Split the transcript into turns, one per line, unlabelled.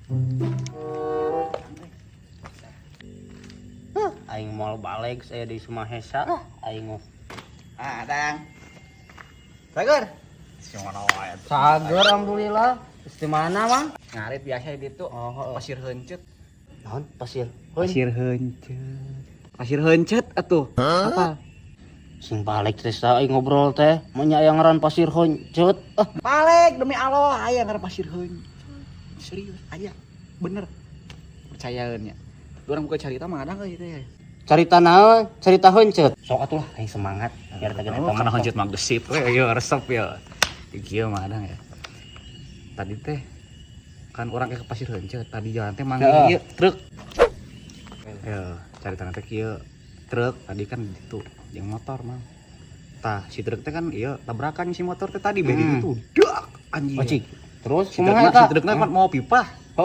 Huh, aing moal balik saya di Sumahesa lah aing mah.
Ah, Dang. Sager. Si mana wae.
Sager alhamdulillah. Terus di mana, Mang?
Ngarit biasa di ditu.
Oh, heeh.
Pasir heuncet.
Naon pasir?
Pasir heuncet. Pasir heuncet atuh. Apa?
Sing balik teh aing ngobrol teh, manya aya ngaran pasir honceut. Ah,
Balik demi Allah aya ngaran pasir heuncet. Serius, aya. Bener. Percayaeun nya. Urang buka carita mah ada euy teh.
Carita naon? Carita honceut. Sok atuh lah aing semangat biar teh
Oh, karena heuncet mah gesip we ieu resep ya. Kieu mah ada ya. Tadi teh kan orang ke pasir heuncet, tadi jalan teh manggil ieu truk. Ya, carita teh kieu truk tadi kan itu jeung motor mah. Tah, si truk teh kan ieu tabrakan si motor teh tadi beh itu dak anjing.
Oh, cik. Terus
Si truk
kumaha
si
eta?
trukna kan mau pipah.